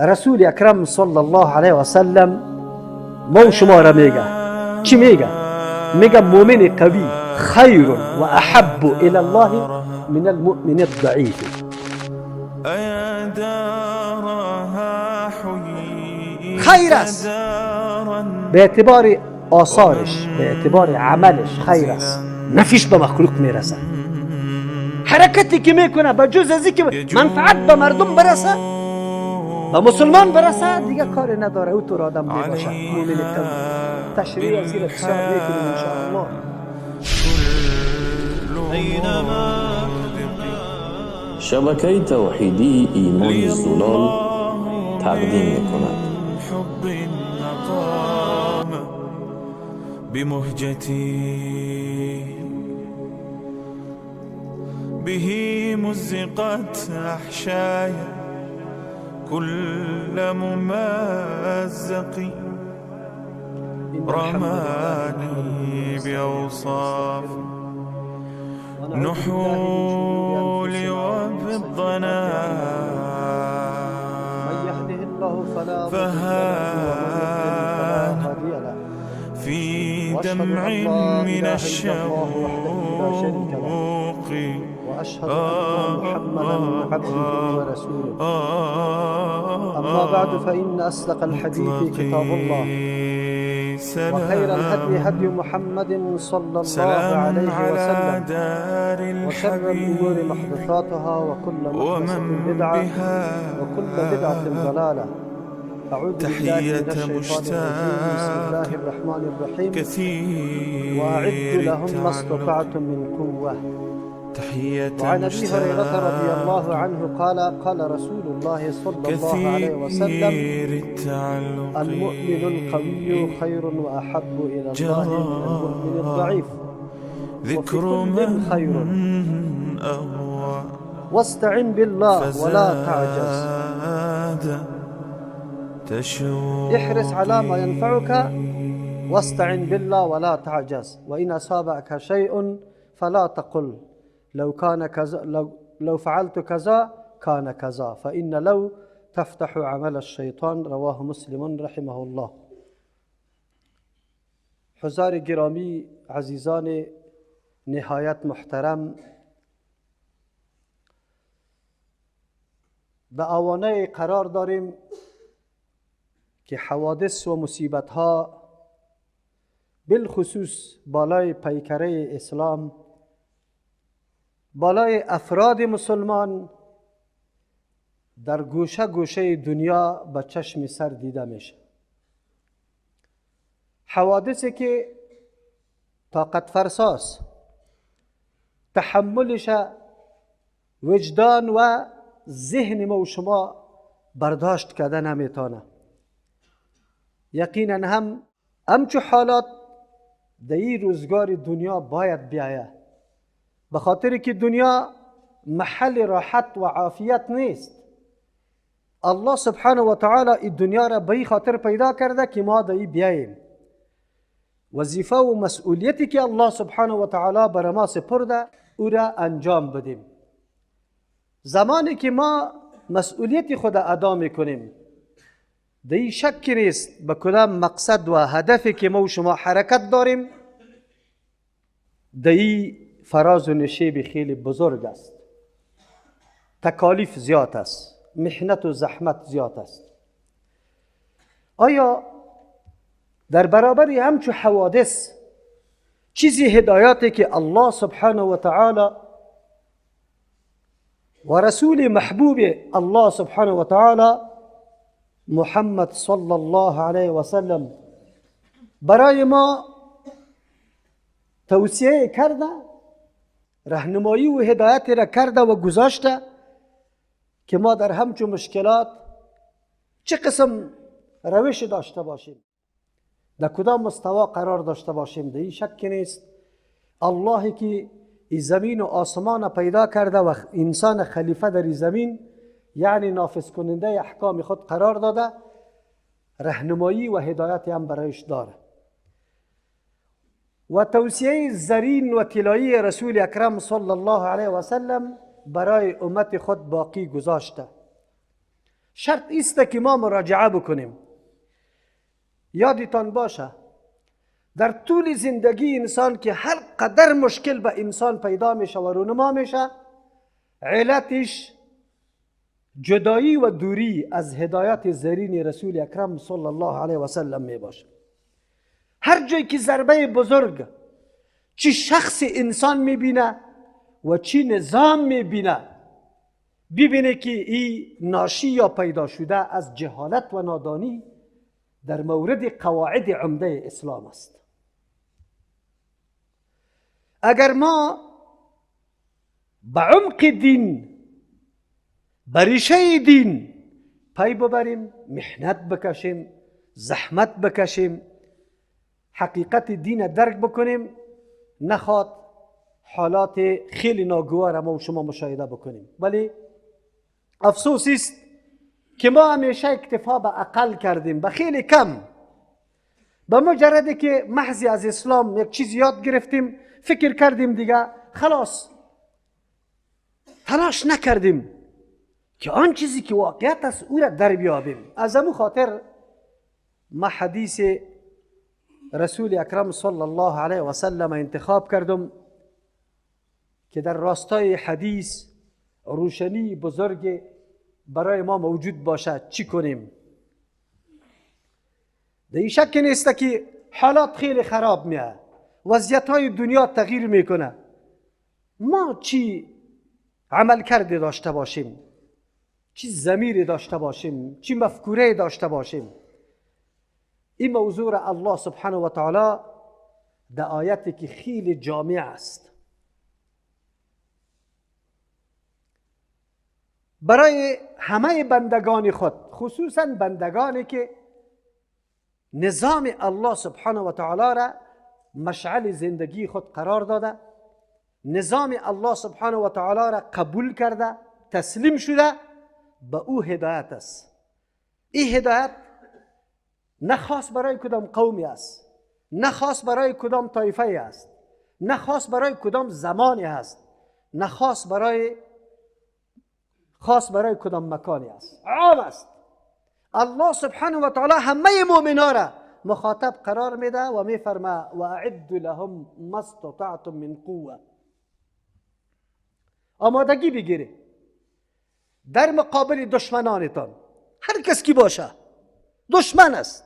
رسول اکرم صلی الله علیه و سلم ما شما را میگه. چی میگه؟ میگه مؤمن قوی خیر و احب الى الله من المؤمن الضعیف. خیر است به اعتبار آثارش، به اعتبار عملش خیر است. نفیش به مخلوق میرسه، حرکتی که میکنه به جز از اینکه منفعت به مردم برسه، به مسلمان برسه، دیگه کاری نداره. او طور آدم میباشه مؤمن قوی. تشریح از این بسیار میکنیم انشاءالله. شبکه توحیدی ایمان زلال تقدیم میکند. بمهجتي به مزقت أحشاي كل ممزق رماني بأوصاف نحول وبالضنا فهان في دمع من الشوق. وأشهد أن محمدا عبده ورسوله. أما بعد، فإن أصدق الحديث كتاب الله، وخير الهدي هدي محمد صلى الله عليه وسلم، وشر الأمور محدثاتها، وكل محدثة بدعة، وكل بدعة ضلالة. أعوذ بالله من الشيطان الرجيم. بسم الله الرحمن الرحيم. وأعدوا لهم ما استطعتم من قوة. وعن أبي هريرة رضي الله عنه قال: قال رسول الله صلى الله عليه وسلم: المؤمن القوي خير وأحب إلى الله من المؤمن الضعيف، وفي كل خير. واستعن بالله ولا تعجز. احرص على ما ينفعك واستعن بالله ولا تعجز. وإن أصابك شيء فلا تقل لو كان كذا، لو فعلت كذا كان كذا، فإن لو تفتح عمل الشیطان. رواه مسلم رحمه الله. حضار گرامی، عزیزان نهایت محترم، به آوانه قرار داریم که حوادث و مصیبت ها بالخصوص بالای پیکره اسلام، بالای افراد مسلمان در گوشه گوشه دنیا به چشم سر دیده میشه. حوادثی که طاقت فرساست، تحملش وجدان و ذهن ما و شما برداشت کرده نمیتونه. یقینا هم همچو حالات در این روزگار دنیا باید بیایه، به خاطر که دنیا محل راحت و عافیت نیست. الله سبحانه و تعالی این دنیا را به این خاطر پیدا کرده که ما در این بیاییم. وظیفه و مسئولیتی که الله سبحانه و تعالی بر ما سپرده او را انجام بدیم. زمانی که ما مسئولیت خود ادا میکنیم، در این شک نیست به کدام مقصد و هدفی که ما و شما حرکت داریم، در این فراز و نشیب خیلی بزرگ است، تکالیف زیاد است، محنت و زحمت زیاد است. آیا در برابر همچو حوادث چیزی هدایاتی که الله سبحانه و تعالی و رسول محبوب الله سبحانه و تعالی محمد صلی الله علیه و سلم برای ما توصیه کرده، راهنمایی و هدایت را کرده و گذاشته که ما در همچون مشکلات چه قسم روش داشته باشیم، در کدام مستوا قرار داشته باشیم؟ در این شک نیست الله که این زمین و آسمان پیدا کرده و انسان خلیفه در این زمین، یعنی نافذ کننده احکام خود قرار داده، راهنمایی و هدایت هم برایش داره. و توصیه زرین و طلایی رسول اکرم صلی الله علیه و سلم برای امت خود باقی گذاشته. شرط ایست که ما مراجعه بکنیم. یادتان باشه در طول زندگی انسان که هر قدر مشکل به انسان پیدا میشه و رونما میشه، علتش جدایی و دوری از هدایت زرین رسول اکرم صلی الله علیه و سلم می باشه. هر جایی که ضربه بزرگ چی شخص انسان میبینه و چی نظام میبینه، ببینه که این ناشی یا پیدا شده از جهالت و نادانی در مورد قواعد عمده اسلام است. اگر ما به عمق دین، به ریشه دین پی ببریم، محنت بکشیم، زحمت بکشیم، حقیقت دین درک بکنیم، نخواد حالات خیلی ناگوار ما و شما مشاهده بکنیم. ولی افسوس است که ما همیشه اکتفا به اقل کردیم، به خیلی کم. به مجرد که محضی از اسلام یک چیز یاد گرفتیم، فکر کردیم دیگه خلاص، تلاش نکردیم که آن چیزی که واقعیت است او را در بیابیم. از امو خاطر ما حدیث رسول اکرم صلی الله علیه و سلم انتخاب کردم که در راستای حدیث روشنی بزرگ برای ما موجود باشد. چی کنیم؟ در این شک نیست که حالات خیلی خراب میه، وضعیت های دنیا تغییر میکنه. ما چی عمل کرده داشته باشیم، چی ضمیر داشته باشیم، چی مفکوره داشته باشیم؟ این موضوع را الله سبحانه و تعالی در آیتی که خیلی جامع است برای همه بندگان خود، خصوصا بندگانی که نظام الله سبحانه و تعالی را مشعل زندگی خود قرار داده، نظام الله سبحانه و تعالی را قبول کرده، تسلیم شده، به او هدایت است. این هدایت نه خاص برای کدام قومی است، نه خاص برای کدام طایفه است، نه خاص برای کدام زمانی است، نه خاص برای کدام مکانی است، عام است. الله سبحانه و تعالی همه مؤمنا را مخاطب قرار میده و میفرما و اعد لهم ما استطعتم من قوه. آمادگی بگیره در مقابل دشمنانتان، هر کس کی باشه دشمن است.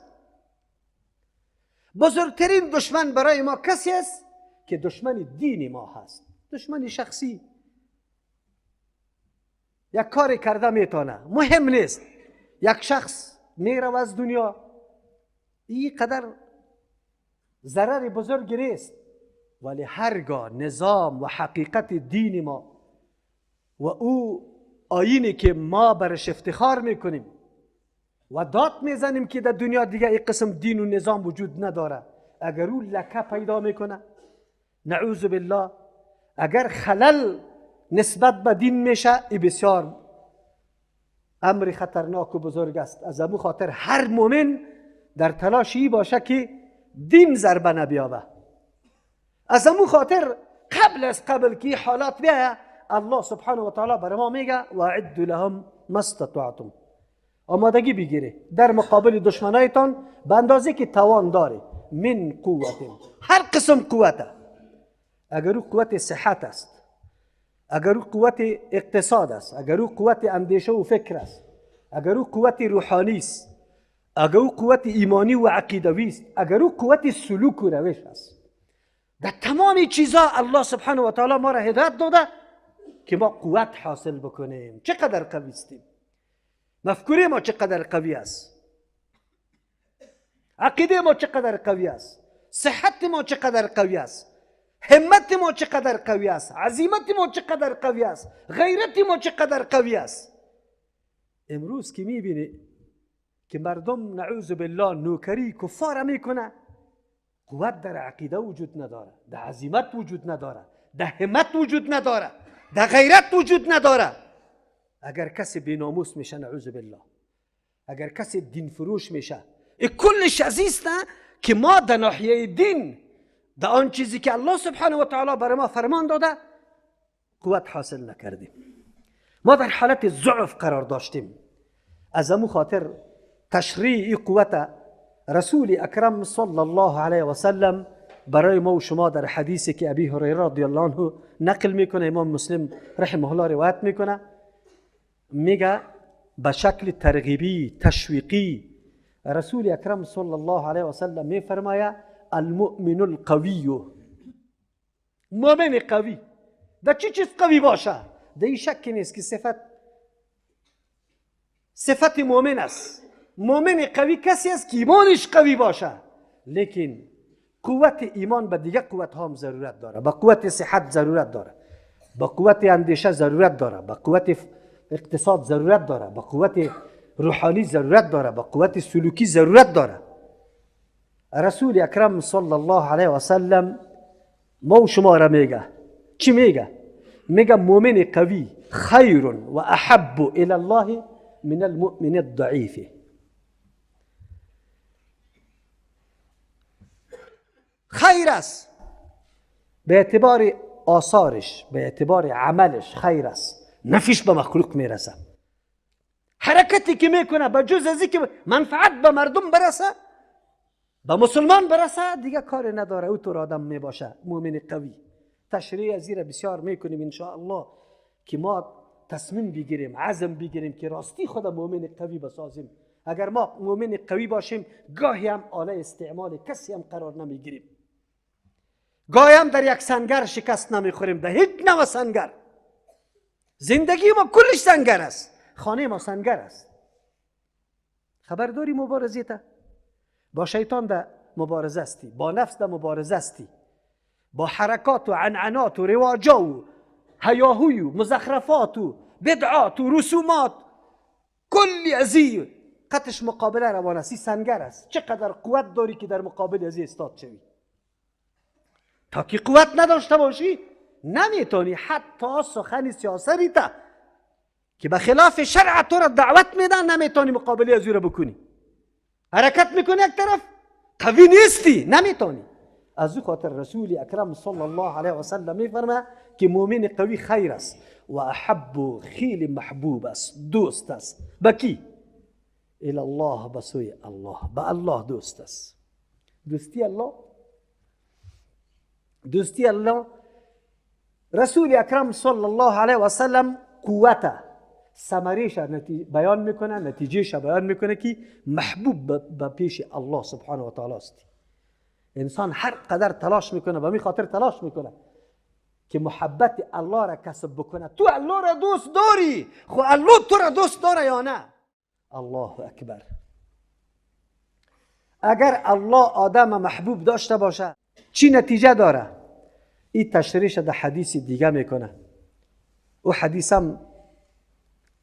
بزرگترین دشمن برای ما کسی است که دشمن دین ما هست، دشمن شخصی. یک کاری کرده میتونه، مهم نیست. یک شخص میره از دنیا، این قدر ضرر بزرگ نیست، ولی هرگاه نظام و حقیقت دین ما و او آیینی که ما برش افتخار میکنیم و داد میزنیم که در دنیا دیگه این قسم دین و نظام وجود نداره، اگر او لکه پیدا میکنه، نعوذ بالله، اگر خلل نسبت به دین میشه، ای بسیار امر خطرناک و بزرگ است. از امو خاطر هر مؤمن در تلاشی باشه که دین ضربه نبیابه. از امو خاطر قبل از قبل که حالات بیایه، الله سبحانه و تعالی برای ما میگه و اعدوا لهم ما استطعتم. آمادگی بگیره در مقابل دشمنایتان به اندازه که توان داره، من قوت، هر قسم قوته. اگر او قوت صحت است، اگر او قوت اقتصاد است، اگر او قوت اندیشه و فکر است، اگر او قوت روحانی است، اگر او قوت ایمانی و عقیدوی است، اگر او قوت سلوک و روش است، در تمام چیزها الله سبحانه و تعالی ما را هدایت داده که ما قوت حاصل بکنیم. چقدر قوی استیم، مفکوره ما چقدر قوی است، عقیده ما چقدر قوی است، صحت ما چقدر قوی است، همت ما چقدر قوی است، عزیمت ما چقدر قوی است، غیرت ما چقدر قوی است. امروز که میبینی که مردم نعوذ بالله نوکری کفار میکنه، قوت در عقیده وجود نداره، در عزیمت وجود نداره، در همت وجود نداره، در غیرت وجود نداره. اگر کسی بیناموس میشه نعوذ بالله، اگر کسی دین فروش میشه، کلش عزیز نه که ما در ناحیه دین، در آن چیزی که الله سبحانه و تعالی برای ما فرمان داده، قوت حاصل نکردیم. ما در حالت ضعف قرار داشتیم. از امو خاطر تشریع قوت رسول اکرم صلی الله علیه و سلم برای ما و شما در حدیثی که ابی هریره رضی الله عنه نقل میکنه، امام مسلم رحمه الله روایت میکنه، میگه به شکل ترغیبی تشویقی رسول اکرم صلی الله علیه و سلم میفرماید المؤمن القوی، مؤمن قوی در چی چیز قوی باشه؟ در این شک نیست که صفت مؤمن است. مؤمن قوی کسی است که ایمانش قوی باشه، لیکن قوت ایمان به دیگه قوت ها هم ضرورت داره، به قوت صحت ضرورت داره، به قوت اندیشه ضرورت داره، به قوت اقتصاد ضرورت داره، به قوت روحانی ضرورت داره، به قوت سلوکی ضرورت داره. رسول اکرم صلی الله علیه و سلم ما و شما را میگه چی میگه؟ میگه مؤمن قوی خیر و احب الی الله من المؤمن الضعیف. خیر است به اعتبار آثارش، به اعتبار عملش خیر است، نفیش به مخلوق میرسه. حرکتی که میکنه به جز از که منفعت به مردم برسه، به مسلمان برسه، دیگه کار نداره، او طور آدم میباشه مؤمن قوی. تشریح از بسیار میکنیم انشاءالله که ما تصمیم بگیریم، عزم بگیریم که راستی خود مؤمن قوی بسازیم. اگر ما مؤمن قوی باشیم گاهی هم آله استعمال کسی هم قرار نمیگیریم، گاهی هم در یک سنگر شکست نمیخوریم، در هیچ نوع سنگر. زندگی ما کلش سنگر است، خانه ما سنگر است. خبر داری مبارزه تا؟ با شیطان در مبارزه استی، با نفس در مبارزه استی، با حرکات و عنعنات و رواجا و هیاهوی و مزخرفات و بدعات و رسومات کلی ازی قطش مقابله روان است. سنگر است. چقدر قوت داری که در مقابل ازی استاد شوی. تا که قوت نداشته باشی نمیتونی حتی سخن سیاسی تا که به خلاف شرع تو را دعوت میدن نمیتونی مقابله از او را بکنی. حرکت میکنی یک طرف، قوی نیستی، نمیتونی. از او خاطر رسول اکرم صلی الله علیه و سلم میفرماید که مؤمن قوی خیر است و احب، خیلی محبوب است، دوست است. به کی؟ الی الله، به سوی الله، به الله دوست است. دوستی الله، دوستی الله. رسول اکرم صلی الله علیه و سلم قوته ثمره‌اش بیان میکنه، نتیجهش بیان میکنه که محبوب به پیش الله سبحانه و تعالی است. انسان هر قدر تلاش میکنه، به می خاطر تلاش میکنه که محبت الله را کسب بکنه. تو الله را دوست داری، خو الله تو را دوست داره یا نه؟ الله اکبر. اگر الله آدم محبوب داشته باشه چی نتیجه داره؟ این تشریح در حدیث دیگه میکنه. او حدیثم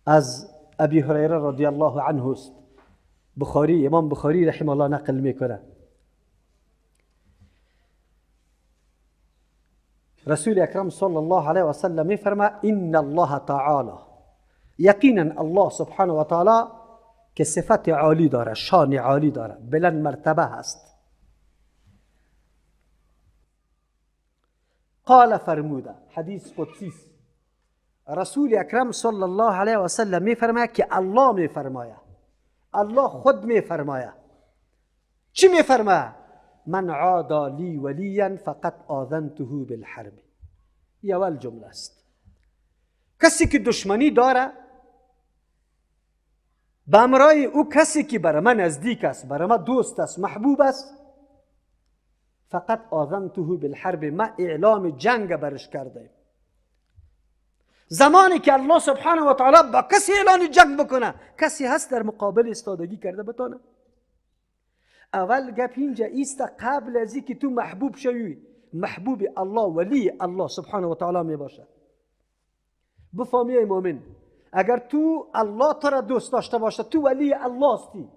از ابی هریره رضی الله عنه است. بخاری، امام بخاری رحمه الله نقل میکنه. رسول اکرم صلی الله علیه و سلم میفرما ان الله تعالی، یقینا الله سبحانه و تعالی که صفت عالی داره، شان عالی داره، بلند مرتبه هست. قال، فرموده، حدیث قدسی است. رسول اکرم صلی الله علیه و سلم میفرماید که الله میفرماید، الله خود میفرماید. چی میفرماید؟ من عادا لی ولیا فقد آذنته بالحرب. این اول جمله است. کسی که دشمنی داره به امرای او، کسی که برای من نزدیک است، برای من دوست است، محبوب است، فقط آذنته بالحرب، ما اعلام جنگ برش کرده. زمانی که الله سبحانه و تعالی با کسی اعلان جنگ بکنه، کسی هست در مقابل استادگی کرده بتانه؟ اول گپ اینجا ایست، قبل از اینکه تو محبوب شوی، محبوب الله، ولی الله سبحانه و تعالی می باشه. بفهمی ای مؤمن، اگر تو الله تو را دوست داشته باشه، تو ولی الله استی.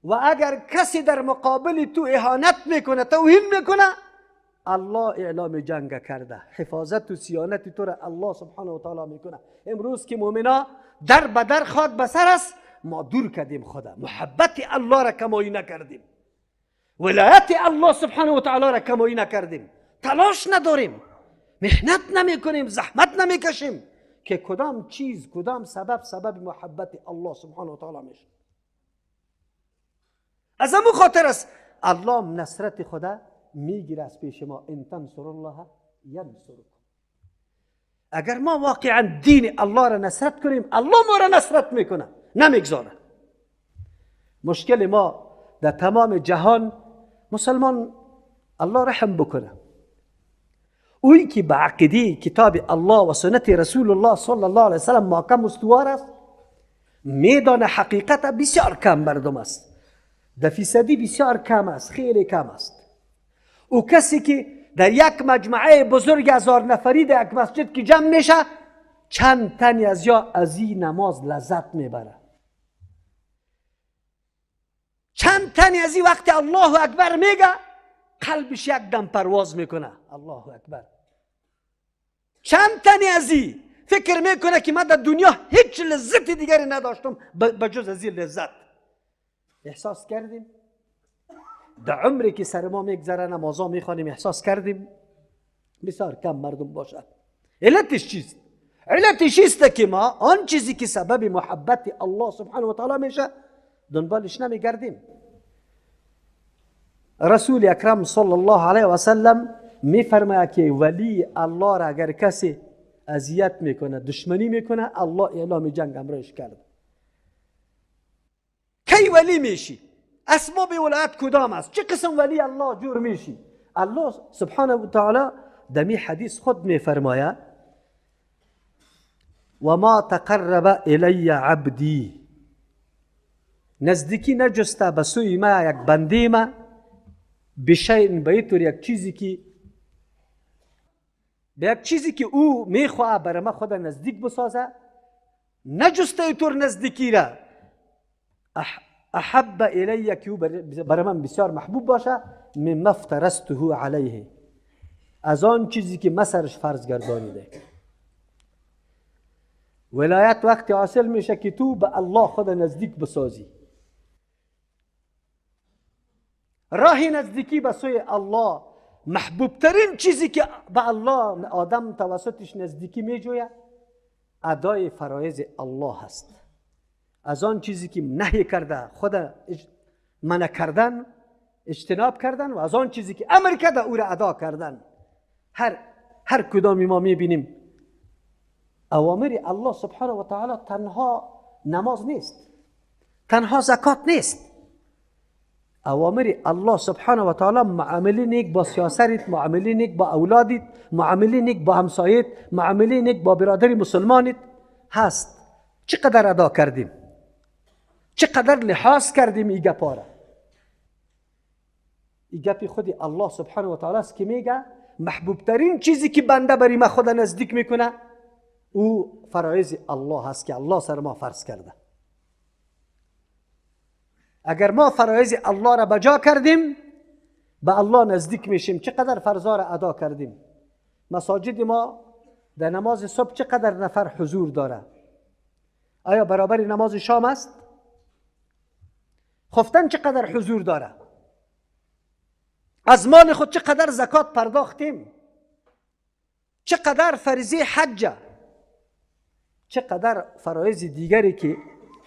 و اگر کسی در مقابل تو اهانت میکنه، توهین میکنه، الله اعلام جنگ کرده، حفاظت و صیانت تو را الله سبحانه و تعالی میکنه. امروز که مؤمنا در به در خاک به سر است، ما دور کردیم خدا، محبت الله را کمایی نکردیم، ولایت الله سبحانه و تعالی را کمایی نکردیم، تلاش نداریم، محنت نمیکنیم، زحمت نمیکشیم که کدام چیز، کدام سبب، سبب محبت الله سبحانه و تعالی میشه. از همون خاطر است الله نصرت خدا میگیره از پیش ما. ان تنصر الله ینصرکم. اگر ما واقعا دین الله را نصرت کنیم، الله ما را نصرت میکنه، نمیگذاره. مشکل ما در تمام جهان مسلمان، الله رحم بکنه، اویی که به عقیده کتاب الله و سنت رسول الله صلی الله علیه وسلم محکم استوار است، میدان حقیقت بسیار کم مردم است، در فیصدی بسیار کم است، خیلی کم است. او کسی که در یک مجمعه بزرگ 1000 نفری در یک مسجد که جمع میشه، چند تنی از یا از این نماز لذت میبره، چند تنی از این وقت الله اکبر میگه قلبش یک دم پرواز میکنه، الله اکبر. چند تنی از این فکر میکنه که من در دنیا هیچ لذت دیگری نداشتم بجز از این لذت. احساس کردیم در عمری که سر ما میگذره نمازا میخوانیم، احساس کردیم بسیار کم مردم باشد. علتش چیست؟ علتش چیست که ما آن چیزی که سبب محبت الله سبحانه و تعالی میشه دنبالش نمیگردیم. رسول اکرم صلی الله علیه و سلم میفرماید که ولی الله را اگر کسی اذیت میکنه، دشمنی میکنه، الله اعلام جنگ امرش کرد. کی ولی میشی؟ اسباب ولایت کدام است؟ چه قسم ولی الله جور میشی؟ الله سبحانه و تعالی دمی حدیث خود میفرماید و ما تقرب الی عبدی، نزدیکی نجسته به سوی ما یک بنده ما بشیء، به طور یک چیزی که به یک چیزی که او میخواه برای ما خود نزدیک بسازه، نجسته طور نزدیکی را احب الی، که او برای من بسیار محبوب باشه، مما افترسته علیه، از آن چیزی که ما سرش فرض گردانیده. ولایت وقتی حاصل میشه که تو به الله خود نزدیک بسازی. راه نزدیکی به سوی الله، محبوب ترین چیزی که به الله آدم توسطش نزدیکی میجوید ادای فرایض الله هست. از آن چیزی که نهی کرده خود منع کردن، اجتناب کردن، و از آن چیزی که امر کرده او را ادا کردن. هر کدام ما میبینیم اوامر الله سبحانه و تعالی تنها نماز نیست، تنها زکات نیست. اوامر الله سبحانه و تعالی معامله نیک با سیاست، معامله نیک با اولادت، معامله نیک با همسایت، معامله نیک با برادر مسلمانت هست. چقدر ادا کردیم، چقدر لحاظ کردیم این گپا را. این گپی خود الله سبحانه و تعالی است که میگه محبوب ترین چیزی که بنده بری ما خود نزدیک میکنه او فرایض الله هست که الله سر ما فرض کرده. اگر ما فرایض الله را بجا کردیم به الله نزدیک میشیم. چقدر فرضا را ادا کردیم؟ مساجد ما در نماز صبح چقدر نفر حضور داره؟ آیا برابر نماز شام است؟ خفتن چقدر حضور داره؟ از مال خود چقدر زکات پرداختیم؟ چقدر فریضه حج؟ چقدر فرایض دیگری که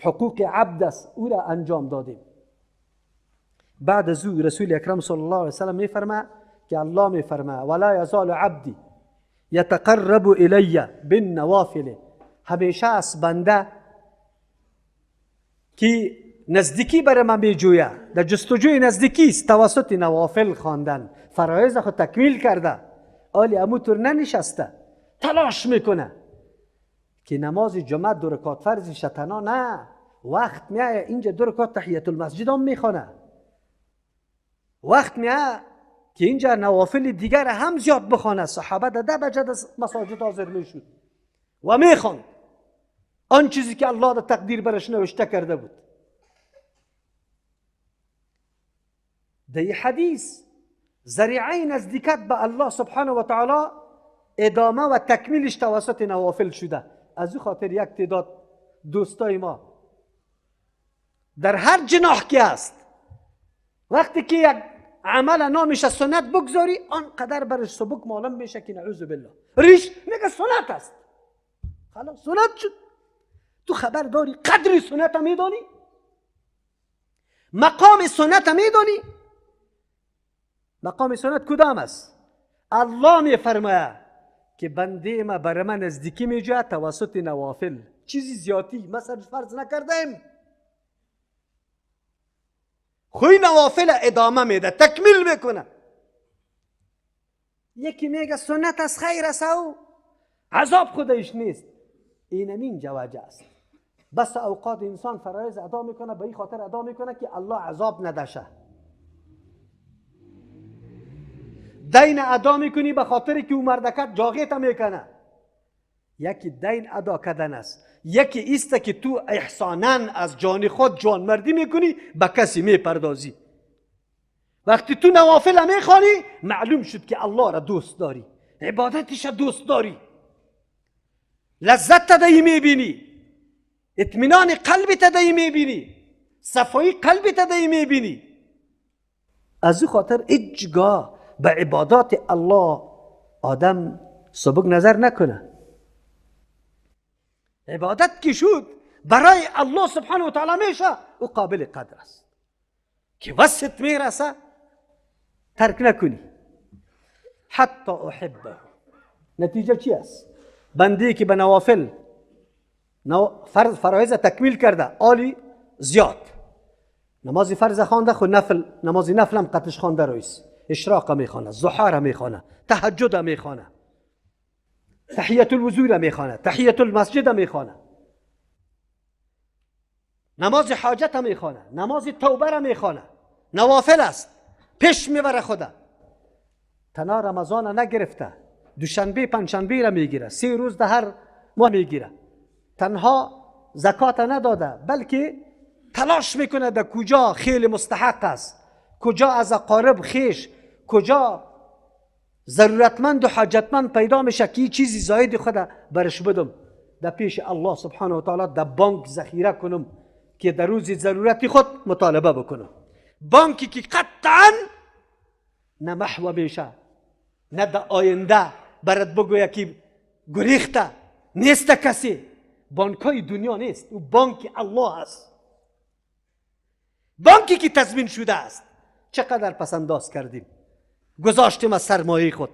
حقوق عبد است او را انجام دادیم؟ بعد از او رسول اکرم صلی الله علیه وسلم میفرما که الله میفرما ولا یزال عبدی یتقرب الی بالنوافل، همیشه از بنده که نزدیکی برای من میجویه، در جستجوی نزدیکی است توسط نوافل خواندن، فرایض خود تکمیل کرده، آلی اموتور ننشسته، تلاش میکنه که نماز جمعه 2 رکعت فرض شتنا نه، وقت میایه اینجا 2 رکعت تحیت المسجد هم میخوانه، وقت میایه که اینجا نوافل دیگر هم زیاد بخوانه. صحابه در 10 بجه مساجد حاضر میشد و میخوان آن چیزی که الله در تقدیر برش نوشته کرده بود. در این حدیث ذریعه نزدیکت به الله سبحانه و تعالی ادامه و تکمیلش توسط نوافل شده. از او خاطر یک تعداد دوستای ما در هر جناح که است وقتی که یک عمل نامش سنت بگذاری آنقدر برش سبک معلوم میشه که نعوذ بالله ریش میگه سنت است. خلاص سنت شد. تو خبر داری قدر سنت میدانی؟ مقام سنت میدانی؟ مقام سنت کدام است؟ الله میفرماید که بنده ما بر من نزدیکی میجوید توسط نوافل. چیزی زیادی مثلا فرض نکردیم، خوی نوافل ادامه میده، تکمیل میکنه. یکی میگه سنت از خیر است و عذاب خودش نیست. اینمین جواجه است. بس اوقات انسان فرایض ادا میکنه به این خاطر ادا میکنه که الله عذاب ندشه. دین ادا میکنی به خاطر که او مردکت جاغیت میکنه. یکی دین ادا کردن است، یکی ایست که تو احسانا از جان خود جانمردی میکنی، به کسی میپردازی. وقتی تو نوافل میخوانی معلوم شد که الله را دوست داری، عبادتش را دوست داری، لذت تدایی میبینی، اطمینان قلب تدایی میبینی، صفایی قلب تدایی میبینی. از او خاطر هیچگاه به عبادات الله آدم سبک نظر نکنه. عبادت که شد برای الله سبحانه و تعالی میشه، او قابل قدر است که وسط میرسه ترک نکنی. حتی احبه. نتیجه چی است؟ بنده که به نوافل فرض فرایض تکمیل کرده، عالی زیاد نماز فرض خوانده، خود نفل نماز نفل هم قطش خوانده، رئیس اشراق میخوانه، ضحا را میخوانه، تهجد میخوانه، تحیت الوضوء را میخوانه، تحیت المسجد میخوانه، نماز حاجت میخوانه، نماز توبه را میخوانه، نوافل است، پیش میبره خدا. تنها رمضان نگرفته، دوشنبه پنجشنبه را میگیره، 3 روز در هر ماه میگیره. تنها زکات نداده، بلکه تلاش میکنه در کجا خیلی مستحق است، کجا از اقارب خیش، کجا ضرورتمند و حاجتمند پیدا میشه که چیزی زاید خود برش بدم، در پیش الله سبحانه و تعالی در بانک ذخیره کنم که در روز ضرورت خود مطالبه بکنم. بانکی که قطعا نه محو میشه، نه در آینده برات بگوید که گریخته نیست کسی. بانک های دنیا نیست، او بانک الله است، بانکی که تضمین شده است. چقدر پسنداز کردیم، گذاشتیم از سرمایه خود.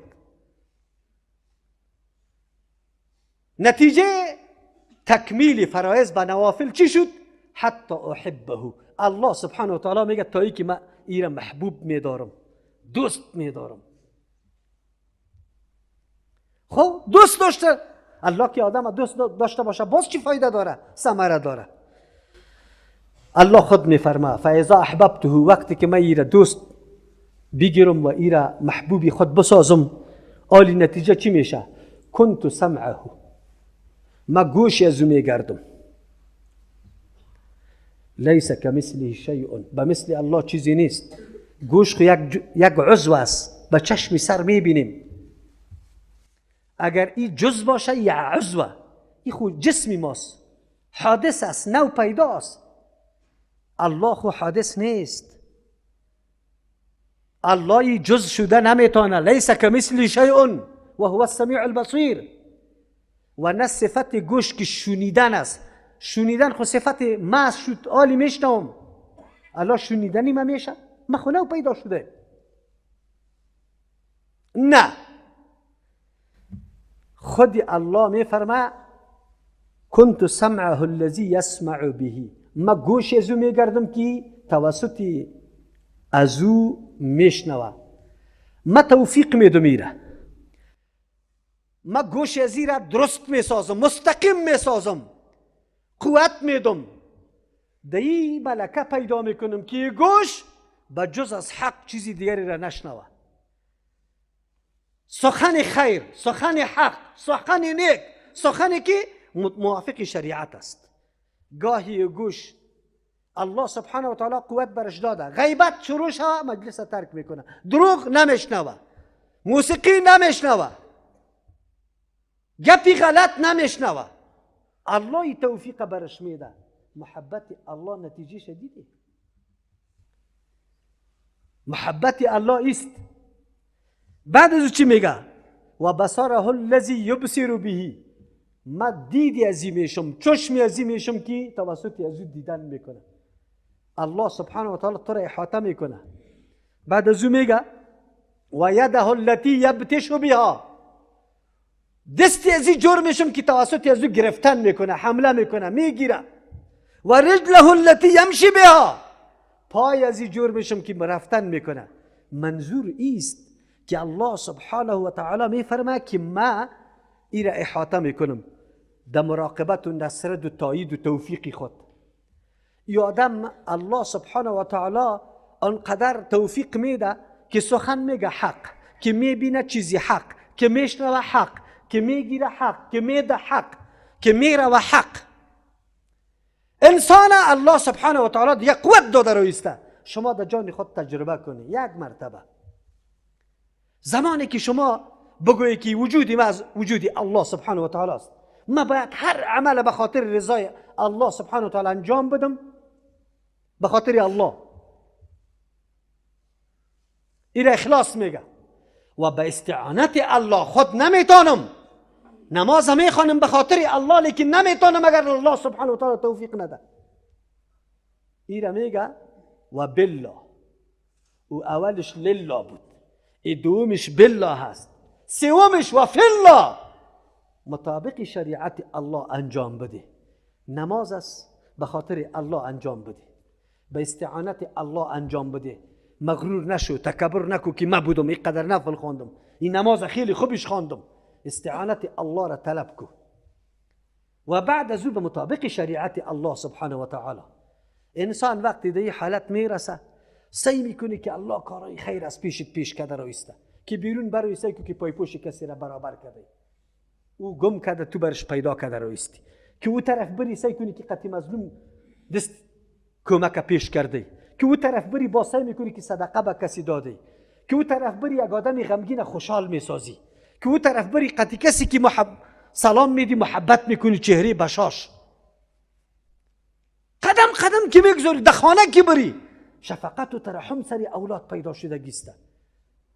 نتیجه تکمیل فرایض به نوافل چی شد؟ حتی احبه. الله سبحانه و تعالی میگه تا ای که من ایره محبوب میدارم، دوست میدارم. خب دوست داشته الله که آدم دوست داشته باشه باز چی فایده داره؟ ثمره داره. الله خود میفرما فاذا احببته، وقتی که من ایره دوست بگیرم و ایره محبوبی خود بسازم، آلی نتیجه چی میشه؟ کنت سمعه، ما گوش از او میگردم. لیس کمثله شیء، به مثل الله چیزی نیست. گوش خو یک عضو است، به چشم سر میبینیم. اگر این جز باشه یک عضو، این خو جسم ماست، حادث است، نو پیداست. الله خو حادث نیست، الله جز شده نمیتونه. لیس کمثله شیء و هو السمیع البصیر. و نه صفت گوش که شنیدن است. شنیدن خو صفت ما شد، آلی میشنوم. الله شنیدنی ما میشه؟ ما خو نو پیدا شده. نه، خود الله میفرما کنت سمعه الذی یسمع به، ما گوش ازو میگردم که توسط ازو میشنوه. ما توفیق میدم ایره، ما گوش ازی را درست میسازم، مستقیم میسازم، قوت میدم، در این ملکه پیدا میکنم که گوش به جز از حق چیزی دیگری را نشنوه. سخن خیر، سخن حق، سخن نیک، سخنی که موافق شریعت است. گاهی گوش الله سبحانه و تعالی قوت برش داده، غیبت شروع شوه مجلس ترک میکنه، دروغ نمیشنوه، موسیقی نمیشنوه، گپی غلط نمیشنوه. الله توفیق برش میده. محبت الله نتیجه شدیده. محبت الله است. بعد از چی میگه؟ و بصره الذی یبصر به، ما دیدی ازی میشم، چشمی ازی میشم که توسط ازو دیدن میکنه. الله سبحانه و تعالی تو را احاطه میکنه. بعد ازو میگه و یده التی یبتش بها، دستی ازی جور میشم که توسط ازو گرفتن میکنه، حمله میکنه، میگیره. و رجله التی یمشی بها، پای ازی جور میشم که رفتن میکنه. منظور ایست که الله سبحانه و تعالی میفرمه که ما ای را احاطه میکنم در مراقبت و نصرت و تایید و توفیق خود. ای آدم الله سبحانه و تعالی آنقدر توفیق میده که سخن میگه حق، که میبینه چیزی حق، که میشنوه حق، که میگیره حق، که میده حق، که میروه حق. انسان الله سبحانه و تعالی دیگه قوت داده رویسته. شما در جان خود تجربه کنی یک مرتبه. زمانی که شما بگویی که وجودی ما از وجودی الله سبحانه و تعالی است، ما باید هر عمل به خاطر رضای الله سبحانه و تعالی انجام بدم، به خاطر الله، این اخلاص میگه. و به استعانت الله خود نمیتونم، نماز میخوانم به خاطر الله، لیکن نمیتونم اگر الله سبحانه و تعالی توفیق نده. این میگه و بالله، و اولش لله بود، ای دومش بالله هست، سومش و فی الله، مطابق شریعت الله انجام بده. نماز است به خاطر الله انجام بده، به استعانت الله انجام بده. مغرور نشو، تکبر نکو که ما بودم اینقدر نفل خواندم، این نماز خیلی خوبش خواندم. استعانت الله را طلب کو و بعد از او به مطابق شریعت الله سبحانه و تعالی. انسان وقتی در این حالت میرسه سعی میکنه که الله کارهای خیر از پیشت پیش کرده رویسته، که بیرون بروی سعی که پایپوش کسی را برابر کرده، او گم کرده تو برش پیدا کرده رویستی، که او طرف بری سعی کنی که قطی مظلوم دست کمک پیش کرده، که او طرف بری با سعی میکنی که صدقه به کسی داده، که او طرف بری یک آدم غمگین خوشحال میسازی، که او طرف بری قطی کسی که سلام میدی محبت میکنی، چهره بشاش، قدم قدم که میگذاری در خانه که بری شفقت و ترحم سر اولاد پیدا شده گیسته.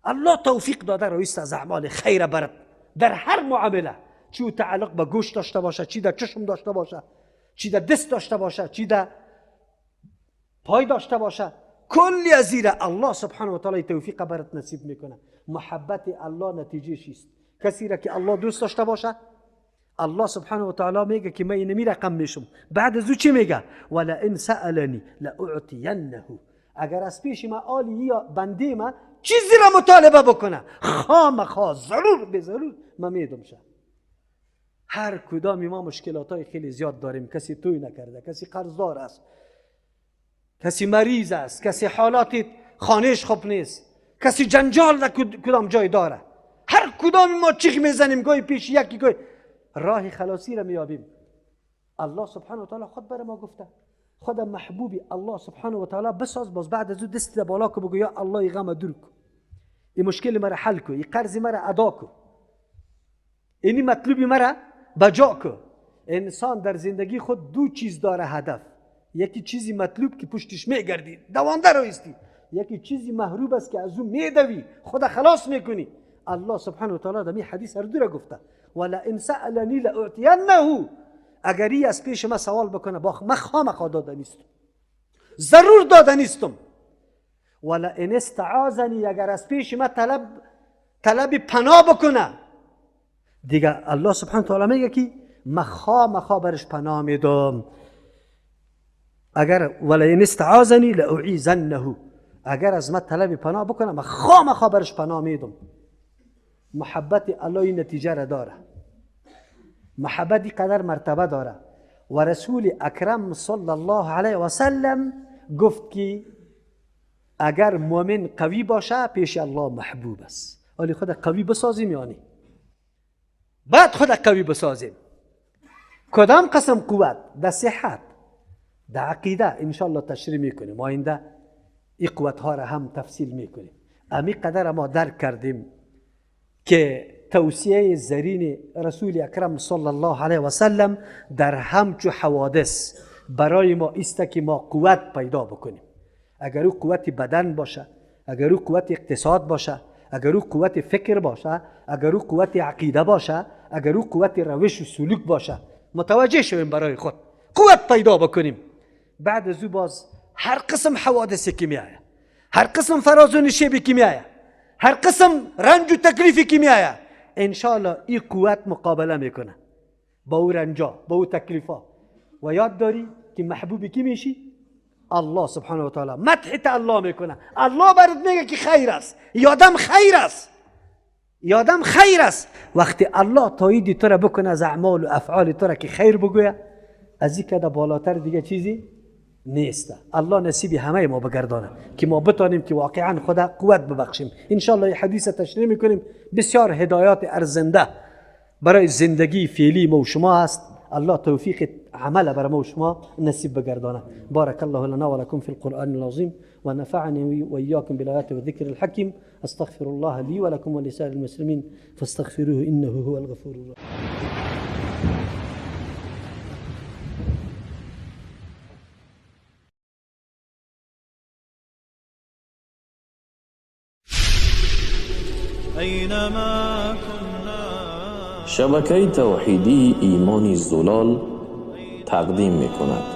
الله توفیق داده رویست از اعمال خیر برد در هر معامله، چی او تعلق به گوش داشته باشه، چی در چشم داشته باشه، چی در دست داشته باشه، چی در پای داشته باشه، کلی از زیره الله سبحانه و تعالی توفیق برات نصیب میکنه. محبت الله نتیجه چیست؟ کسی را که الله دوست داشته باشه، الله سبحانه و تعالی میگه که من اینمی رقم میشم. بعد از او چی میگه؟ ولئن سألنی لأعطینه. اگر از پیش ما آلی یا بنده ما چیزی را مطالبه بکنه، خامخا ضرور به ضرور ما میدم شه. هر کدام ما مشکلات های خیلی زیاد داریم، کسی توی نکرده، کسی قرضدار است، کسی مریض است، کسی حالات خانهش خوب نیست، کسی جنجال در کدام جای داره. هر کدام ما چیخ میزنیم، گاهی پیش یکی، گاهی راه خلاصی را میابیم. الله سبحانه و تعالی خود بر ما گفته خود محبوبی الله سبحانه و تعالی بساز، باز بعد از او دست بالا کو بگو یا الله ای غم دور کو، این مشکل مرا حل کو، این قرض مرا ادا کو، اینی مطلوبی مرا بجا کو. انسان در زندگی خود دو چیز داره هدف، یکی چیزی مطلوب که پشتش میگردی دوانده رو ایستی، یکی چیزی محروب است که از او میدوی خود خلاص میکنی. الله سبحانه و تعالی در این حدیث هر دو را گفته ولئن سألنی لأعطینه. اگر ای از پیش ما سوال بکنه با ما خامخا داده نیستم، ضرور داده نیستم. ولئن استعاذنی، اگر از پیش ما طلب پناه بکنه، دیگه الله سبحانه و تعالی میگه که ما خامخا برش پناه میدم. اگر ولئن استعاذنی لأعیذنه، اگر از ما طلب پناه بکنه ما خامخا برش پناه میدم. محبت الله این نتیجه را داره، محبت قدر مرتبه داره. و رسول اکرم صلی الله علیه و سلم گفت که اگر مؤمن قوی باشه پیش الله محبوب است. ولی خود قوی بسازیم، یعنی بعد خود قوی بسازیم. کدام قسم قوت؟ در صحت، در عقیده. انشالله تشریح میکنیم آینده این قوت ها را هم تفصیل میکنیم. امی قدر ما درک کردیم که توصیه زرین رسول اکرم صلی الله علیه و سلم در همچو حوادث برای ما است که ما قوت پیدا بکنیم. اگر او قوت بدن باشه، اگر او قوت اقتصاد باشه، اگر او قوت فکر باشه، اگر او قوت عقیده باشه، اگر او قوت روش و سلوک باشه، متوجه شویم برای خود قوت پیدا بکنیم. بعد از او باز هر قسم حوادثی که میآید، هر قسم فراز و نشیبی که میآید، هر قسم رنج و تکلیفی که میآید، انشاءالله این قوت مقابله میکنه با او رنجا، با او تکلیفا. و یاد داری که محبوبی کی میشی؟ الله سبحانه و تعالی. مدح الله میکنه، الله برات میگه که خیر است، یادم خیر است، یادم خیر است. وقتی الله تایید تو را بکنه از اعمال و افعال تو را که خیر بگویه، از این که بالاتر دیگه چیزی نیست. الله نصیب همه ما بگردانه که ما بتانیم که واقعا خدا قوت ببخشیم. انشالله حدیث تشریح میکنیم، بسیار هدایات ارزنده برای زندگی فعلی ما و شما هست. الله توفیق عمل بر ما و شما نصیب بگردانه. بارك الله لنا ولكم في القرآن العظيم ونفعني وإياكم بالآيات والذكر الحكيم. أستغفر الله لي ولكم ولسائر المسلمين فاستغفروه إنه هو الغفور الرحيم. شبکه توحیدی ایمان زلال تقدیم میکند.